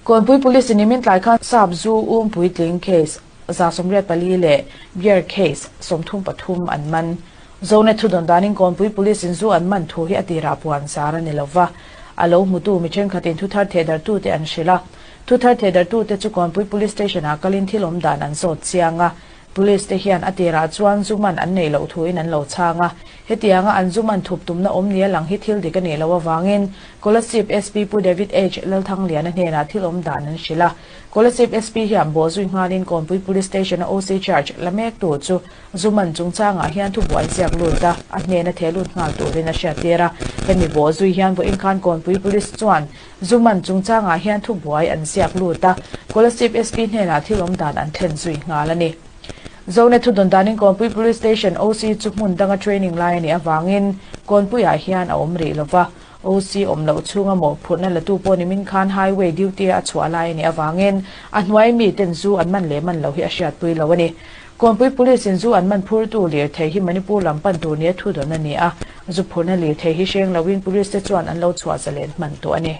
Kawnpui Police in nimin tlai khan sap zu um puitling case 184 leh beer case 33 an man. Zonet thudawn danin Kawnpui Police in zu an man thu hi a tirah puan zar a ni lova, a lo hmutu mi thenkhatin thuthar thehdarhtute an hrilh a. Thuthar thehdarhtute chu Kawnpui Police Station ah kalin thil awm dan an zawt chiang a. Police te hian a tirah chuan zu man an neih loh thuin an lo chhang a, hetianga an zu man thup tumna awm nia lang hi thil dik a nih loh avangin Kolasib SP Pu David H. Lalthangliana hnenah thil awm dan an hrilh a. Kolasib SP hian bawhzui nghalin Kawnpui Police Station a OC charge la mektu chu zu man chungchangah hian thubuai ziak lut a, a hnena theh lut nghal turin a hriattir a. Hemi bawhzui hian vawiin khan Kawnpui Police chuan Zu man chungchangah hian thubuai an ziak lut a, Kolasib SP hnenah thil awm dan an thlen zui nghal a ni. Zone thudawn danin Kawnpui Police Station OC chu hmun danga training lai a nih avangin Kawnpuiah hian a awm rih lova, OC awm loh chhunga mawhphurhna latu pawh nimin khan highway duty-a a chhuah lai a nih avangin a hnuai miten zu an man leh man loh hi a hriatpui lo a ni. Kawnpui Police in zu an man phurtu lirthei hi Manipur lam pan tur nia thudawn a ni a, zu phurna lirthei hi hreng loin Police te chuan an lo chhuah zalen hman tawh a ni.